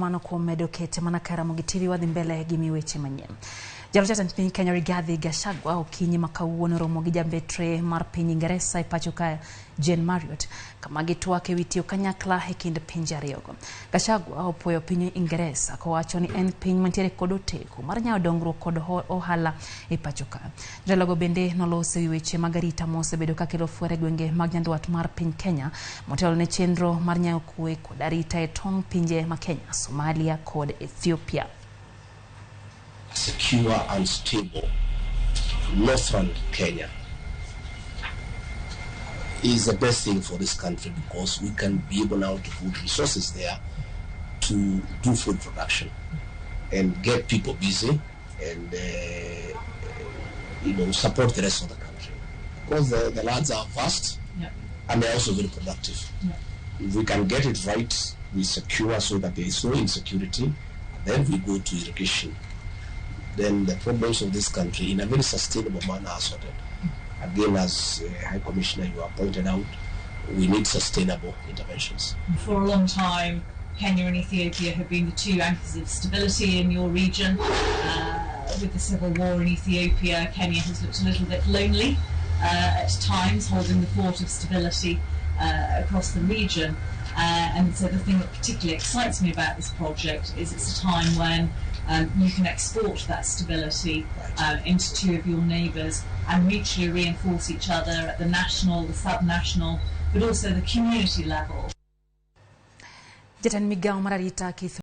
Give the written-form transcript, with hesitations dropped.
Erokamano kuom medo kete mana ka Ramogi TV wadhi mbele gi mi weche manyien. Jalo jatend piny Kenya Rigathi Gachagua okinyi ma kawuono romo gi jambetre mar piny Ingeresa e pacho ka Jane Marriott kama gitwak ewi tiyo kanyakla e kind pinje ariyogo. Gachagua opuoyo piny Ingeresa kowacho ni en piny mantiere kod oteku mar nyayo dongruok kod ohala e pacho ka. Jotelo bende noloso ewi weche mag arita mosebedo kakelo fwere e gwenge mag nyandwat mar piny Kenya motelo ne chenro mar nyayo kwe kod arita e tong' pinje ma Kenya, Somalia kod Ethiopia. Secure and stable northern Kenya is the best thing for this country because we can be able now to put resources there to do food production and get people busy and support the rest of the country because the lands are vast and they're also very productive. If we can get it right, we secure so that there is no insecurity, then we go to irrigation. Then the problems of this country in a very sustainable manner are sorted. Again, as High Commissioner, you have pointed out, we need sustainable interventions. For a long time, Kenya and Ethiopia have been the two anchors of stability in your region. With the civil war in Ethiopia, Kenya has looked a little bit lonely at times, holding the fort of stability across the region. And so the thing that particularly excites me about this project is it's a time when you can export that stability into two of your neighbours and mutually reinforce each other at the national, the sub-national, but also the community level. Jatend migawo mar arita Keith